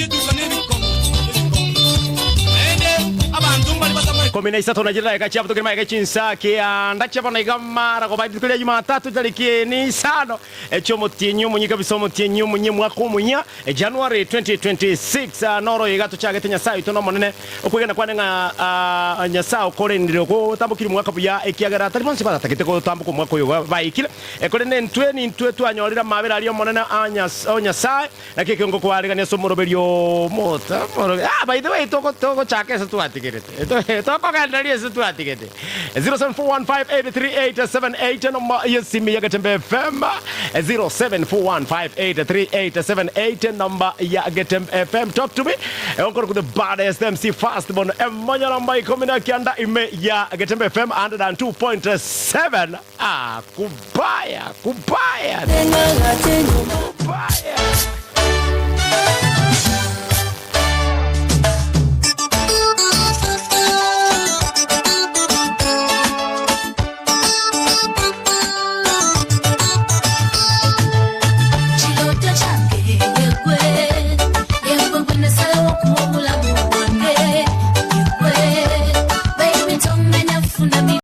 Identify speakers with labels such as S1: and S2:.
S1: Bietuka nebikong'u, ebikong'u. Naende abanto mbare batamaeti.
S2: Ikomi na isato na chidakika chiabutokire magega chinsa kianda chia bono iga mara koba rituko ria Jumatatu tariki ni isano echiomotienyi omoyia kabisa omotienyi omoyia mwaka omoyia January 2026 noro iga tochagete Nyasae oito nomonene okwegena kwane ng'a Nyasae okorendire ogotambokire omwaka buya ekiagera tari bonsi batatagete gotamboka omwaka oyo baikire korende intwe nintwe twanyorire amabera aria omonene o Nyasae Naki ekio ngokwaregania ase omoroberio omoto, omoroberio, ah, by the way, toko, togochaka ase twatigerete, tokogendereria ase twatigete. 0741583878 namba y'esimi ya Getembe FM, 0741583878 namba ya Getembe FM. Talk to me. Onkoro ku the baddest MC Fast bono emonya namba ikomi na kianda ime ya Getembe FM 102.7. Ah, kubaya, kubaya, kubaya.